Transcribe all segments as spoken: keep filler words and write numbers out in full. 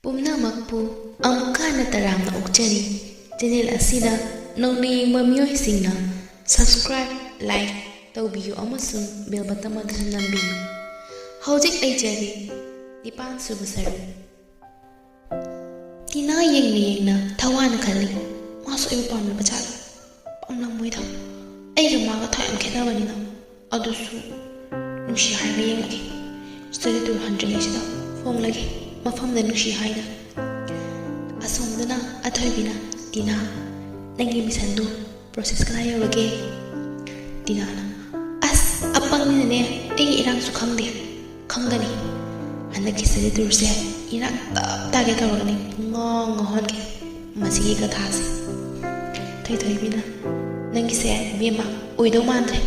ꯄꯨꯝꯅꯃꯛꯄꯨ ꯑꯃꯨꯛꯀ ꯍꯟꯅ ꯇꯔꯥꯝꯅ ꯑꯣꯛꯆꯔꯤ꯫ ꯆꯦꯅꯦꯜ ꯑꯁꯤꯗ ꯅꯧꯅ ꯌꯦꯡꯕ ꯃꯤꯑꯣꯏꯁꯤꯡꯅ subscribe, like ꯇꯧꯕꯤꯌꯨ ꯑꯃꯁꯨꯡ bell button ꯑꯗꯨꯁꯨ ꯅꯝꯕꯤꯌꯨ꯫ ꯍꯧꯖꯤꯛ ꯂꯩꯖꯔꯤ ꯅꯤꯄꯥꯟ ꯁꯨꯕ ꯁꯔꯨꯛ꯫ ꯇꯤꯅꯥ ꯌꯦꯡꯅ ꯌꯦꯡꯅ ꯊꯋꯥꯅ ꯈꯜꯂꯤ, ꯃꯥꯁꯨ ꯑꯩꯕꯨ ꯄꯥꯝꯂꯝꯕ ꯖꯥꯠꯂ? ꯄꯥꯝꯂꯝꯃꯣꯏꯗ, ꯑꯩꯒ ꯃꯥꯒ ꯊꯥ ꯌꯥꯝ ꯈꯦꯠꯅꯕꯅꯤꯅ꯫ ꯑꯗꯨꯁꯨ ꯅꯨꯡꯁꯤ ꯍꯥꯏꯕ ꯌꯦꯡꯂꯒꯦ꯫ Study tour ꯍꯟꯗ꯭ꯔꯤꯉꯩꯁꯤꯗ ꯐꯣꯡꯂꯒꯦ, ꯃꯐꯝꯗ ꯅꯨꯡꯁꯤ ꯍꯥꯏꯅ꯫ ꯑꯁꯣꯝꯗꯅ ꯑꯊꯣꯏꯕꯤꯅ, "ꯇꯤꯅꯥ, ꯅꯪꯒꯤ ꯃꯤꯁꯟꯗꯨ process ꯀꯗꯥꯏ ꯌꯧꯔꯒꯦ?" ꯇꯤꯅꯥꯅ, "ꯑꯁ, ꯑꯄꯪꯅꯤꯅꯅꯦ, ꯑꯩꯒꯤ ꯏꯔꯥꯡꯁꯨ ꯈꯪꯗꯦ꯫ ꯈꯪꯒꯅꯤ꯫ ꯍꯟꯗꯛꯀꯤ study tourꯁꯦ ꯏꯔꯥꯡ ꯇꯞ ꯇꯥꯒꯦ ꯇꯧꯔꯒꯅꯤ, ꯄꯨꯡꯉꯥꯎ ꯉꯥꯎꯍꯟꯒꯦ ꯃꯁꯤꯒꯤ ꯒꯙꯥꯁꯦ꯫" ꯊꯣꯏꯊꯣꯏꯕꯤꯅ, "ꯅꯪꯒꯤꯁꯦ ꯏꯕꯦꯝꯃ ꯑꯣꯏꯗꯧ ꯃꯥꯟꯗ꯭ꯔꯦ꯫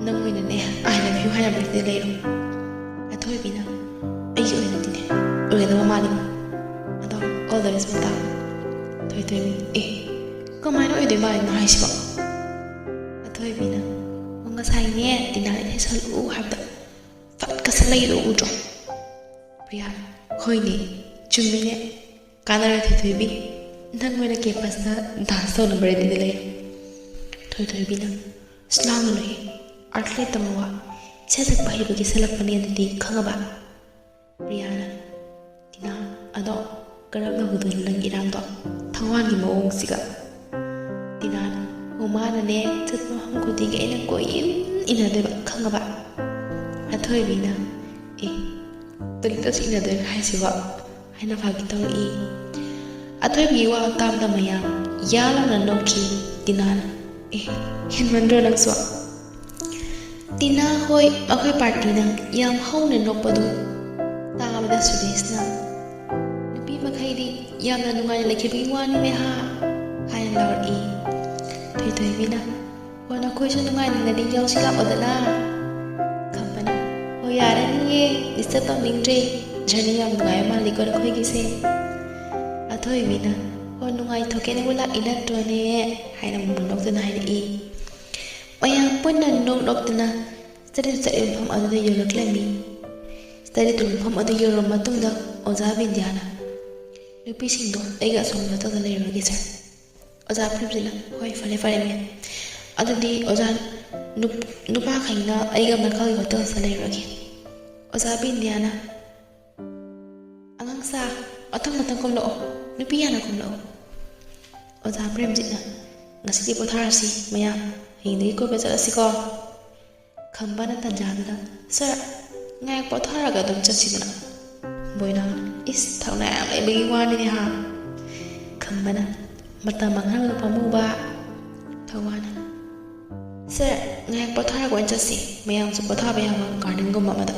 ꯅꯪ ꯑꯣꯏꯅꯅꯦ I love you ꯍꯥꯏꯅꯕꯗꯨꯗꯤ ꯂꯩꯔꯣ꯫" ꯑꯊꯣꯏꯕꯤꯅ, "ꯑꯩꯒꯤ ꯑꯣꯏꯅꯗꯤꯅꯦ ꯑꯣꯏꯒꯗꯕ ꯃꯥꯜꯂꯤ꯫ ꯑꯗꯣ all the best ꯃꯇꯥ꯫" ꯊꯣꯏꯊꯣꯏꯕꯤ, "ꯑꯦ, ꯀꯃꯥꯏꯅ ꯑꯣꯏꯗꯣꯏ ꯃꯥꯜꯂꯤꯅꯣ ꯍꯥꯏꯁꯤꯕꯣ?" ꯑꯊꯣꯏꯕꯤꯅ, "ꯑꯣ, ꯉꯁꯥꯏꯅꯦ ꯇꯤꯅꯥꯅ ꯏꯁꯩ ꯁꯛꯂꯛꯎ ꯍꯥꯏꯕꯗ ꯐꯠ ꯀꯛꯁꯜꯂꯛꯏꯗꯣ ꯎꯗ꯭ꯔꯣ?" ꯄ꯭ꯔꯤꯌꯥ, "ꯍꯣꯏꯅꯦ, ꯆꯨꯝꯃꯤꯅꯦ꯫ ꯀꯥꯟꯅꯔꯣꯏ ꯊꯣꯏꯊꯣꯏꯕꯤ, ꯅꯪ ꯑꯣꯏꯅ campusꯇ dance ꯇꯧꯅꯕ readyꯗ ꯂꯩꯔꯣ꯫" ꯊꯣꯏꯊꯣꯏꯕꯤꯅ, "ꯑꯁ, ꯂꯥꯡꯒꯅꯨꯍꯦ, art ꯂꯩꯇꯕ ꯋꯥ, ꯏꯁꯩ ꯁꯛꯄ ꯍꯩꯕꯒꯤ ꯁꯛꯂꯛꯄꯅꯦ ꯑꯗꯨꯗꯤ, ꯈꯪꯉꯕ?" ꯄ꯭ꯔꯤꯌꯥꯅ, "ꯇꯤꯅꯥ, ꯑꯗꯣ ꯀꯔꯝꯅ ꯍꯧꯗꯣꯏꯅꯣ ꯅꯪꯒꯤ ꯏꯔꯥꯡꯗꯣ? ꯊꯋꯥꯟꯒꯤ ꯃꯑꯣꯡꯁꯤꯒ꯫" ꯇꯤꯅꯥꯅ, "ꯑꯣ, ꯃꯥꯅꯅꯦ ꯆꯠꯄ ꯃꯐꯝ ꯈꯨꯗꯤꯡꯒꯤ ꯑꯩꯅ ꯀꯣꯏꯏꯟ ꯏꯟꯅꯗꯣꯏꯕ, ꯈꯪꯉꯕ?" ꯑꯊꯣꯏꯕꯤꯅ, "ꯑꯦ, ꯇꯣꯂꯤꯛꯇꯁꯨ ꯏꯟꯅꯗꯣꯏꯔꯣ ꯍꯥꯏꯁꯤꯕꯣ?" ꯍꯥꯏꯅ ꯐꯥꯒꯤ ꯇꯧꯔꯛꯏ꯫ ꯑꯊꯣꯏꯕꯤꯒꯤ ꯋꯥ ꯇꯥꯕꯗ ꯃꯌꯥꯝ ꯌꯥ ꯂꯥꯎꯅ ꯅꯣꯛꯈꯤ꯫ ꯇꯤꯅꯥꯅ, "ꯑꯦ, ꯍꯦꯟꯃꯟꯗ꯭ꯔꯣ ꯅꯪꯁꯨ?" ꯇꯤꯅꯥ ꯍꯣꯏ ꯃꯈꯣꯏ partyꯅ ꯌꯥꯝ ꯍꯧꯅ ꯅꯣꯛꯄꯗꯨ ꯇꯥꯕꯗ ꯁꯨꯔꯦꯁꯅ, "ꯅꯨꯄꯤ ꯃꯈꯩꯗꯤ ꯌꯥꯝꯅ ꯅꯨꯡꯉꯥꯏꯅ ꯂꯩꯈꯤꯕꯒꯤ ꯋꯥꯅꯤꯅꯦ ꯍꯥ?" ꯍꯥꯏꯅ ꯂꯥꯎꯔꯛꯏ꯫ ꯊꯣꯏꯊꯣꯏꯕꯤꯅ, "ꯑꯣ, ꯅꯈꯣꯏꯁꯨ ꯅꯨꯡꯉꯥꯏꯅꯤꯡꯉꯗꯤ ꯌꯥꯎꯁꯤ ꯂꯥꯛꯑꯣꯗꯅ꯫" ꯈꯝꯕꯅ, "ꯑꯣ, ꯌꯥꯔꯅꯤꯌꯦ, disturb ꯇꯧꯅꯤꯡꯗ꯭ꯔꯦ꯫ Journey ꯌꯥꯝ ꯅꯨꯡꯉꯥꯏꯕ ꯃꯥꯜꯂꯤꯀꯣ ꯅꯈꯣꯏꯒꯤꯁꯦ꯫" ꯑꯊꯣꯏꯕꯤꯅ, "ꯑꯣ, ꯅꯨꯡꯉꯥꯏꯊꯣꯛꯀꯦꯅꯕꯨ ꯂꯥꯛꯏ ꯅꯠꯇ꯭ꯔꯣꯅꯦ?" ꯍꯥꯏꯅ ꯃꯃꯜ ꯅꯣꯛꯇꯨꯅ ꯍꯥꯏꯔꯛꯏ꯫ ꯃꯌꯥꯝ ꯄꯨꯟꯅ ꯅꯣꯛ ꯅꯣꯛꯇꯨꯅ ꯆꯠꯂꯤꯗꯨ ꯆꯠꯂꯤꯕ ꯃꯐꯝ ꯑꯗꯨꯗ ꯌꯧꯔꯛꯂꯝꯃꯤ꯫ ꯆꯠꯂꯤꯗꯨ ꯃꯐꯝ ꯑꯗꯨ ꯌꯧꯔꯕ ꯃꯇꯨꯡꯗ ꯑꯣꯖꯥ ꯕꯤꯟꯗꯤꯌꯥꯅ, "ꯅꯨꯄꯤꯁꯤꯡꯗꯣ ꯑꯩꯒ ꯑꯁꯣꯝ ꯅꯥꯀꯜꯗ ꯂꯩꯔꯨꯔꯒꯦ ꯁꯥꯔ꯫" ꯑꯣꯖꯥ ꯄ꯭ꯔꯦꯝꯖꯤꯠꯅ, "ꯍꯣꯏ, ꯐꯔꯦ ꯐꯔꯦ ꯃꯦꯝ, ꯑꯗꯨꯗꯤ ꯑꯣꯖꯥ, ꯅꯨꯞ-, ꯅꯨꯄꯥꯈꯩꯅ ꯑꯩꯒ ꯅꯥꯀꯜꯒꯤ ꯍꯣꯇꯦꯜꯁꯤꯗ ꯂꯩꯔꯨꯔꯒꯦ꯫" ꯑꯣꯖꯥ ꯕꯤꯟꯗꯤꯌꯥꯅ, "ꯑꯉꯥꯡꯁꯥ, ꯃꯊꯪ ꯃꯊꯪ ꯀꯨꯝꯂꯛꯑꯣ, ꯅꯨꯄꯤ ꯍꯥꯟꯅ ꯀꯨꯝꯂꯛꯑꯣ꯫" ꯑꯣꯖꯥ ꯄ꯭ꯔꯦꯝꯖꯤꯠꯅ, "ꯉꯁꯤꯗꯤ ꯄꯣꯊꯥꯔꯁꯤ ꯃꯌꯥꯝ, ꯍꯌꯦꯡꯗꯒꯤ ꯀꯣꯏꯕ ꯆꯠꯂꯁꯤꯀꯣ꯫" ꯈꯝꯕꯅ ꯇꯟꯖꯥꯗꯨꯗ, "ꯁꯥꯔ, ꯉꯥꯏꯍꯥꯛ ꯄꯣꯊꯥꯔꯒ ꯑꯗꯨꯝ ꯆꯠꯁꯤꯗꯅ꯫" ꯕꯣꯏꯅꯥꯎꯅ, "ꯏꯁ, ꯊꯧꯅꯥ ꯌꯥꯝ ꯂꯩꯕꯒꯤ ꯋꯥꯅꯤꯅꯦ ꯍꯥ꯫" ꯈꯝꯕꯅ, "ꯃꯇꯝ ꯃꯥꯡꯍꯟꯕꯗꯣ ꯄꯥꯝꯃꯨꯕ꯫" ꯊꯧꯋꯥꯟꯅ, "ꯁꯥꯔ, ꯉꯥꯏꯍꯥꯛ ꯄꯣꯊꯥꯔꯒ ꯑꯣꯏꯅ ꯆꯠꯁꯤ, ꯃꯌꯥꯝꯁꯨ ꯄꯣꯊꯥꯕ ꯌꯥꯕ ꯒꯥꯔꯗꯦꯟꯒꯨꯝꯕ ꯑꯃꯗ꯫"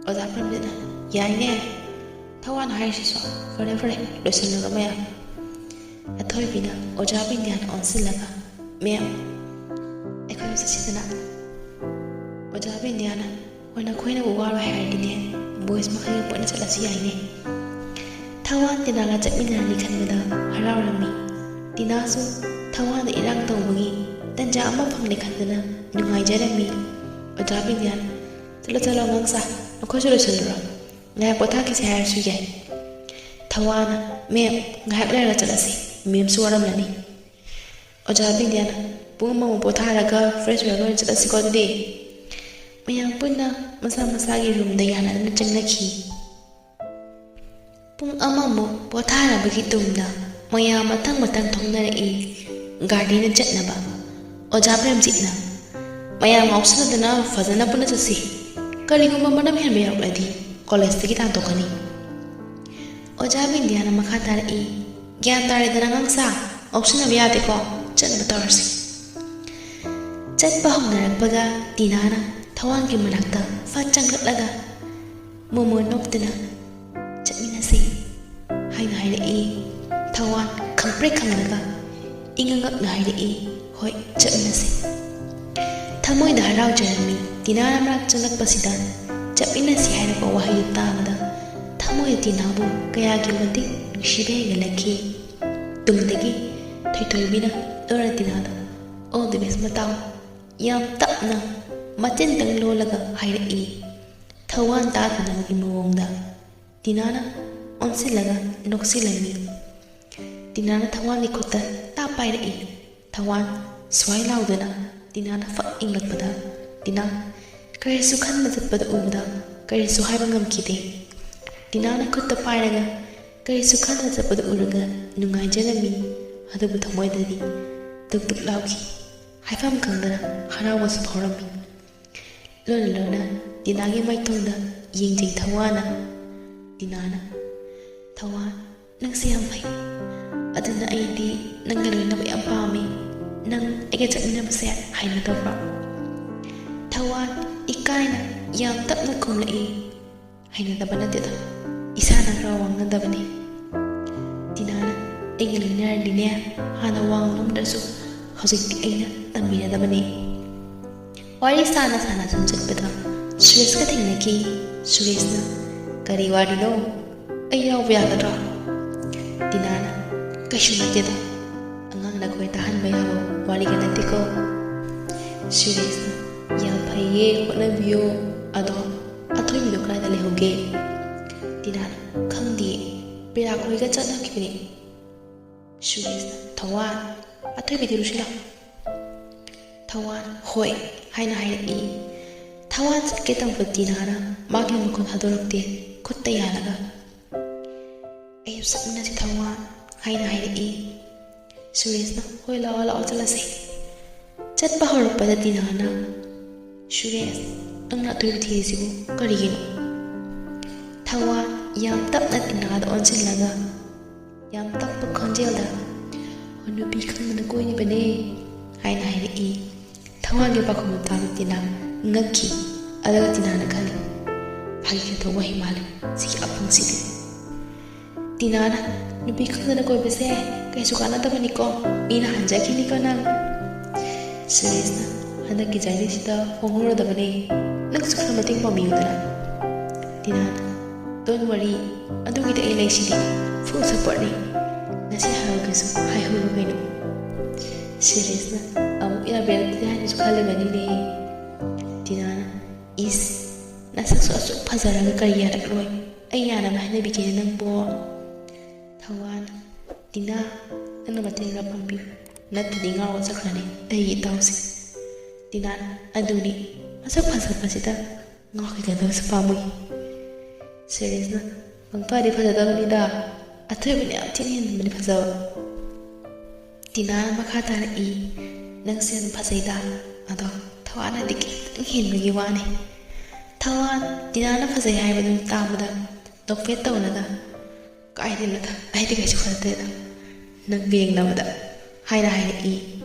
ꯑꯣꯖꯥ ꯄ꯭ꯔꯦꯝꯖꯤꯠꯅ, "ꯌꯥꯏꯅꯦ꯫" ꯊꯧꯋꯥꯟꯅ ꯍꯥꯏꯔꯤꯁꯤꯁꯨ, "ꯐꯔꯦ ꯐꯔꯦ, ꯂꯣꯏꯁꯤꯜꯂꯨꯔꯣ ꯃꯌꯥꯝ꯫" ꯑꯊꯣꯏꯕꯤꯅ ꯑꯣꯖꯥ ꯕꯤꯟꯗꯤꯌꯥꯗ ꯑꯣꯟꯁꯤꯜꯂꯒ, "ꯃꯦꯝ, ꯑꯩꯈꯣꯏ ꯆꯠꯁꯤꯗꯅ꯫" ꯑꯣꯖꯥ ꯕꯤꯟꯗꯤꯌꯥꯅ, "ꯍꯣꯏ, ꯅꯈꯣꯏꯅꯕꯨ ꯋꯥꯔꯣꯏ ꯍꯥꯏꯔꯗꯤꯅꯦ, ꯕꯣꯏꯁ ꯃꯈꯩꯒ ꯄꯨꯟꯅ ꯆꯠꯂꯁꯨ ꯌꯥꯏꯅꯦ꯫" ꯊꯧꯋꯥꯟ ꯇꯤꯅꯥꯒ ꯆꯠꯃꯤꯟꯅꯔꯅꯤ ꯈꯟꯕꯗ ꯍꯔꯥꯎꯔꯝꯃꯤ꯫ ꯇꯤꯅꯥꯁꯨ ꯊꯧꯋꯥꯟꯗ ꯏꯔꯥꯡ ꯇꯧꯕꯒꯤ ꯇꯟꯖꯥ ꯑꯃ ꯐꯪꯂꯦ ꯈꯟꯗꯅ ꯅꯨꯡꯉꯥꯏꯖꯔꯝꯃꯤ꯫ ꯑꯣꯖꯥ ꯕꯤꯟꯗꯤꯌꯥꯅ, "ꯆꯠꯂꯣ, ꯆꯠꯂꯣ, ꯑꯉꯥꯡꯁꯥ, ꯅꯈꯣꯏꯁꯨ ꯂꯣꯏꯁꯤꯜꯂꯨꯔꯣ꯫ ꯉꯥꯏꯍꯥꯛ ꯄꯣꯊꯥꯈꯤꯁꯦ ꯍꯥꯏꯔꯁꯨ ꯌꯥꯏ꯫" ꯊꯧꯋꯥꯟꯅ, "ꯃꯦꯝ, ꯉꯥꯏꯍꯥꯛ ꯂꯩꯔꯒ ꯆꯠꯂꯁꯤ, ꯃꯦꯝꯁꯨ ꯋꯥꯔꯝꯂꯅꯤ꯫" ꯑꯣꯖꯥ ꯕꯤꯟꯗꯤꯌꯥꯅ, "ꯄꯨꯡ ꯑꯃꯃꯨꯛ ꯄꯣꯊꯥꯔꯒ ꯐ꯭ꯔꯦꯁ ꯑꯣꯏꯔꯒ ꯑꯣꯏꯅ ꯆꯠꯂꯁꯤꯀꯣ ꯑꯗꯨꯗꯤ꯫" ꯃꯌꯥꯝ ꯄꯨꯟꯅ ꯃꯁꯥ ꯃꯁꯥꯒꯤ ꯔꯨꯝꯗ ꯌꯥꯅꯗꯨꯅ ꯆꯪꯅꯈꯤ꯫ ꯄꯨꯡ ꯑꯃꯃꯨꯛ ꯄꯣꯊꯥꯔꯕꯒꯤ ꯇꯨꯡꯗ ꯃꯌꯥꯝ ꯃꯊꯪ ꯃꯊꯪ ꯊꯣꯛꯅꯔꯛꯏ ꯒꯥꯔꯗꯦꯟꯗ ꯆꯠꯅꯕ꯫ ꯑꯣꯖꯥ ꯄ꯭ꯔꯦꯝꯖꯤꯠꯅ, "ꯃꯌꯥꯝ ꯉꯥꯎꯁꯟꯅꯗꯅ ꯐꯖꯅ ꯄꯨꯟꯅ ꯆꯠꯁꯤ꯫ ꯀꯔꯤꯒꯨꯝꯕ ꯃꯅꯝ ꯍꯦꯟꯕ ꯌꯥꯎꯔꯛꯂꯗꯤ ꯀꯣꯂꯦꯖꯇꯒꯤ ꯇꯥꯟꯊꯣꯛꯀꯅꯤ꯫" ꯑꯣꯖꯥ ꯕꯤꯟꯗꯤꯌꯥꯅ ꯃꯈꯥ ꯇꯥꯔꯛꯏ, "ꯒ꯭ꯌꯥꯟ ꯇꯥꯔꯦꯗꯅ ꯑꯉꯥꯡꯁꯥ, ꯉꯥꯎꯁꯤꯟꯅꯕ ꯌꯥꯗꯦꯀꯣ, ꯆꯠꯅꯕ ꯇꯧꯔꯁꯤ꯫" ꯆꯠꯄ ꯍꯧꯅꯔꯛꯄꯒ ꯇꯤꯅꯥꯅ ꯊꯧꯋꯥꯟꯒꯤ ꯃꯅꯥꯛꯇ ꯐꯠ ꯆꯪꯂꯛꯂꯒ, "ꯃꯣꯃꯣ ꯅꯣꯛꯇꯅ ꯆꯠꯃꯤꯟꯅꯁꯤ" ꯍꯥꯏꯅ ꯍꯥꯏꯔꯛꯏ꯫ ꯊꯧꯋꯥꯟ ꯈꯪꯄ꯭ꯔꯦꯛ ꯈꯪꯂꯒ ꯏꯉꯛ ꯉꯛꯅ ꯍꯥꯏꯔꯛꯏ, "ꯍꯣꯏ, ꯆꯠꯃꯤꯟꯅꯁꯤ꯫" ꯊꯃꯣꯏꯗ ꯍꯔꯥꯎꯖꯔꯝꯃꯤ꯫ ꯇꯤꯅꯥꯅ ꯃꯅꯥꯛ ꯆꯪꯂꯛꯄꯁꯤꯗ ꯆꯠꯃꯤꯟꯅꯁꯤ ꯍꯥꯏꯔꯛꯄ ꯋꯥꯍꯩꯗꯨ ꯇꯥꯕꯗ ꯊꯃꯣꯏꯗ ꯇꯤꯅꯥꯕꯨ ꯀꯌꯥꯒꯤ ꯃꯇꯤꯛ ꯅꯨꯡꯁꯤꯕ ꯍꯦꯟꯒꯠꯂꯛꯈꯤ꯫ ꯇꯨꯡꯗꯒꯤ ꯊꯣꯏꯊꯣꯏꯕꯤꯅ ꯂꯣꯟꯅ ꯇꯤꯅꯥꯗ, "All the best ꯃꯇꯥꯎ, ꯌꯥꯝ ꯇꯞꯅ ꯃꯆꯤꯟꯇꯪ ꯂꯣꯜꯂꯒ ꯍꯥꯏꯔꯛꯏ, ꯊꯋꯥꯟ ꯇꯥꯗꯅꯕꯒꯤ ꯃꯑꯣꯡꯗ꯫ ꯇꯤꯅꯥꯅ ꯑꯣꯟꯁꯤꯜꯂꯒ ꯅꯣꯛꯁꯤꯜꯂꯝꯃꯤ꯫ ꯇꯤꯅꯥꯅ ꯊꯋꯥꯟꯒꯤ ꯈꯨꯠꯇ ꯇꯥꯞ ꯄꯥꯏꯔꯛꯏ꯫ ꯊꯋꯥꯟ ꯁ꯭ꯋꯥꯏ ꯂꯥꯎꯗꯅ ꯇꯤꯅꯥꯅ ꯐꯛ ꯏꯪꯂꯛꯄꯗ ꯇꯤꯅꯥ ꯀꯔꯤꯁꯨ ꯈꯟꯕ ꯆꯠꯄꯗ ꯎꯕꯗ ꯀꯔꯤꯁꯨ ꯍꯥꯏꯕ ꯉꯝꯈꯤꯗꯦ꯫ ꯇꯤꯅꯥꯅ ꯈꯨꯠꯇ ꯄꯥꯏꯔꯒ ꯀꯔꯤꯁꯨ ꯈꯟꯕ ꯆꯠꯄꯗ ꯎꯔꯒ ꯅꯨꯡꯉꯥꯏꯖꯔꯝꯃꯤ꯫ ꯑꯗꯨꯕꯨ ꯊꯃꯣꯏꯗꯗꯤ ꯗꯨꯛ ꯗꯨꯛ ꯂꯥꯎꯈꯤ꯫ ꯍꯥꯏꯐꯝ ꯈꯪꯗꯅ ꯍꯔꯥꯎꯕꯁꯨ ꯐꯥꯎꯔꯝꯃꯤ꯫ ꯂꯣꯟꯅ ꯂꯣꯟꯅ ꯇꯤꯅꯥꯒꯤ ꯃꯥꯏꯊꯣꯡꯗ ꯌꯦꯡꯖꯩ ꯊꯋꯥꯟꯅ꯫ ꯇꯤꯅꯥꯅ, "ꯊꯋꯥꯟ, ꯅꯪꯁꯦ ꯌꯥꯝ ꯐꯩ꯫ ꯑꯗꯨꯅ ꯑꯩꯗꯤ ꯅꯪꯒ ꯂꯣꯏꯅꯕ ꯌꯥꯝ ꯄꯥꯝꯃꯤ꯫ ꯅꯪ ꯑꯩꯒ ꯆꯠꯃꯤꯟꯅꯕꯁꯦ ꯍꯩꯅꯗꯕ꯭ꯔꯣ?" ꯊꯋꯥꯟ ꯏꯀꯥꯏꯅ ꯌꯥꯝ ꯇꯞꯅ ꯈꯨꯝꯂꯛꯏ, "ꯍꯩꯅꯗꯕ ꯅꯠꯇꯦꯗ, ꯏꯁꯥꯅ ꯈꯔ ꯋꯥ ꯉꯝꯗꯕꯅꯤ꯫" ꯇꯤꯅꯥꯅ, "ꯑꯩꯒ ꯂꯣꯏꯅꯔꯗꯤꯅꯦ, ꯍꯥꯟꯅ ꯋꯥ ꯉꯝꯗ꯭ꯔꯁꯨ ꯍꯧꯖꯤꯛꯇꯤ ꯑꯩꯅ ꯇꯝꯕꯤꯔꯗꯕꯅꯤ꯫" ꯋꯥꯔꯤ ꯁꯥꯅ ꯁꯥꯅ ꯁꯨꯝ ꯆꯠꯄꯗ ꯁꯨꯔꯦꯁꯀ ꯊꯦꯡꯅꯈꯤ꯫ ꯁꯨꯔꯦꯁꯅ, "ꯀꯔꯤ ꯋꯥꯔꯤꯅꯣ? ꯑꯩ ꯌꯥꯎꯕ ꯌꯥꯒꯗ꯭ꯔꯣ?" ꯇꯤꯅꯥꯅ, "ꯀꯩꯁꯨ ꯅꯠꯇꯦꯗ, ꯑꯉꯥꯡꯅ ꯑꯩꯈꯣꯏ ꯇꯥꯍꯟꯕ ꯌꯥꯕ ꯋꯥꯔꯤꯒ ꯅꯠꯇꯦꯀꯣ꯫" ꯁꯨꯔꯦꯁꯅ, "ꯌꯥꯝ ꯐꯩꯌꯦ, ꯍꯣꯠꯅꯕꯤꯌꯨ꯫ ꯑꯗꯣ ꯑꯊꯣꯏꯕꯤꯗꯣ ꯀꯗꯥꯏꯗ ꯂꯩꯍꯧꯒꯦ?" ꯇꯤꯅꯥꯅ, "ꯈꯪꯗꯤꯌꯦ, ꯄꯤꯔꯥꯛ ꯍꯣꯏꯒ ꯆꯠꯅꯈꯤꯕꯅꯤ꯫" ꯁꯨꯔꯦꯁꯅ, "ꯊꯋꯥꯟ, ꯑꯊꯣꯏꯕꯤꯗꯤ ꯂꯨꯁꯤꯜꯂꯣ꯫" ꯊꯋꯥꯟ, "ꯍꯣꯏ" ꯍꯥꯏꯅ ꯍꯥꯏꯔꯛꯏ꯫ ꯊꯋꯥꯟ ꯆꯠꯀꯦ ꯇꯧꯕ ꯇꯤꯅꯥꯅ ꯃꯥꯒꯤ ꯃꯈꯨꯠ ꯊꯥꯗꯣꯔꯛꯇꯦ, ꯈꯨꯠꯇ ꯌꯥꯜꯂꯒ, "ꯑꯩꯁꯨ ꯆꯠꯃꯤꯟꯅꯁꯤ ꯊꯋꯥꯟ" ꯍꯥꯏꯅ ꯍꯥꯏꯔꯛꯏ꯫ ꯁꯨꯔꯦꯁꯅ, "ꯍꯣꯏ, ꯂꯥꯛꯑꯣ, ꯂꯥꯛꯑꯣ, ꯆꯠꯂꯁꯦ꯫" ꯆꯠꯄ ꯍꯧꯔꯛꯄꯗ ꯇꯤꯅꯥꯅ, "ꯁꯨꯔꯦꯁ, ꯅꯪꯅ ꯑꯊꯣꯏꯕꯤ ꯊꯤꯔꯤꯁꯤꯕꯨ ꯀꯔꯤꯒꯤꯅꯣ?" ꯊꯋꯥꯟ ꯌꯥꯝ ꯇꯞꯅ ꯇꯤꯅꯥꯗ ꯑꯣꯟꯁꯤꯜꯂꯒ, ꯌꯥꯝ ꯇꯞꯄ ꯈꯣꯟꯖꯦꯜꯗ, "ꯍꯣ, ꯅꯨꯄꯤ ꯈꯪꯗꯅ ꯀꯣꯏꯔꯤꯕꯅꯦ" ꯍꯥꯏꯅ ꯍꯥꯏꯔꯛꯏ꯫ ꯊꯋꯥꯟꯒꯤ ꯄꯥꯎꯈꯨꯝ ꯇꯥꯕ ꯇꯤꯅꯥ ꯉꯛꯈꯤ꯫ ꯑꯗꯨꯒ ꯇꯤꯅꯥꯅ ꯈꯜꯂꯤ, "ꯐꯥꯒꯤ ꯈꯛꯇ ꯋꯥꯍꯩ ꯃꯥꯜꯂꯤ ꯁꯤꯒꯤ ꯑꯄꯪꯁꯤꯗꯤ꯫" ꯇꯤꯅꯥꯅ, "ꯅꯨꯄꯤ ꯈꯪꯗꯅ ꯀꯣꯏꯕꯁꯦ ꯀꯩꯁꯨ ꯀꯥꯟꯅꯗꯕꯅꯤꯀꯣ, ꯃꯤꯅ ꯍꯟꯖꯈꯤꯅꯤꯀꯣ ꯅꯪ꯫" ꯁꯨꯔꯦꯁꯅ, "ꯍꯟꯗꯛꯀꯤ ꯖꯔꯅꯤꯁꯤꯗ ꯍꯣꯡꯍꯧꯔꯗꯕꯅꯦ, ꯅꯪꯁꯨ ꯈꯔ ꯃꯇꯦꯡ ꯄꯥꯡꯕꯤꯌꯨꯗꯅ꯫" ꯇꯤꯅꯥꯅ, "Don't worry, ꯑꯗꯨꯒꯤꯗꯤ ꯑꯩ ꯂꯩꯁꯤꯗꯤ, full supportꯅꯤ꯫ ꯉꯁꯤ ꯍꯥꯏꯍꯧꯒꯦꯁꯨ ꯍꯥꯏꯍꯧꯔꯣ ꯀꯩꯅꯣ꯫" ꯁꯨꯔꯦꯁꯅ, "ꯑꯃꯨꯛ ꯌꯥꯕꯤꯔꯛꯇꯦ ꯍꯥꯏꯅꯁꯨ ꯈꯜꯂꯤꯕꯅꯤꯅꯦ꯫" ꯇꯤꯅꯥꯅ, "ꯏꯁ, ꯅꯁꯛꯁꯨ ꯑꯁꯨꯛ ꯐꯖꯔꯒ ꯀꯔꯤ ꯌꯥꯔꯛꯂꯣꯏ? ꯑꯩ ꯌꯥꯅꯕ ꯍꯥꯏꯅꯕꯤꯒꯦꯅꯦ ꯅꯪꯕꯣ?" ꯊꯧꯋꯥꯟ, "ꯇꯤꯅꯥ, ꯅꯪꯅ ꯃꯇꯦꯡ ꯈꯔ ꯄꯥꯡꯕꯤꯌꯨ, ꯅꯠꯇ꯭ꯔꯗꯤ ꯉꯥꯎꯔ ꯆꯠꯈ꯭ꯔꯅꯤ ꯑꯩꯒꯤ ꯏꯇꯥꯎꯁꯦ꯫" ꯇꯤꯅꯥꯅ, "ꯑꯗꯨꯅꯤ, ꯃꯁꯛ ꯐꯖꯕꯁꯤꯗ ꯉꯥꯎꯈꯤꯒꯗꯕꯁꯨ ꯄꯥꯝꯃꯨꯏ꯫" ꯁꯦꯔꯤꯁꯅ, "ꯄꯪꯐꯗꯤ ꯐꯖꯗꯕꯅꯤꯗ, ꯑꯊꯣꯏꯕꯅ ꯌꯥꯝ ꯊꯤꯅ ꯍꯦꯟꯕꯅꯤ ꯐꯖꯕ꯫" ꯇꯤꯅꯥꯅ ꯃꯈꯥ ꯇꯥꯔꯛꯏ, "ꯅꯪꯁꯦ ꯌꯥꯝ ꯐꯖꯩꯗ, ꯑꯗꯣ ꯊꯧꯋꯥꯟꯅꯗꯤ ꯈꯤꯇꯪ ꯍꯦꯟꯕꯒꯤ ꯋꯥꯅꯤ꯫" ꯊꯧꯋꯥꯟ ꯇꯤꯅꯥꯅ ꯐꯖꯩ ꯍꯥꯏꯕꯗꯨ ꯇꯥꯕꯗ ꯅꯣꯛꯐꯦꯠ ꯇꯧꯔꯒ, "ꯀꯥꯏꯗꯩꯅꯣꯗ, ꯑꯩꯗꯤ ꯀꯩꯁꯨ ꯐꯖꯗꯦꯗ ꯅꯪꯒ ꯌꯦꯡꯅꯕꯗ" ꯍꯥꯏꯅ ꯍꯥꯏꯔꯛꯏ꯫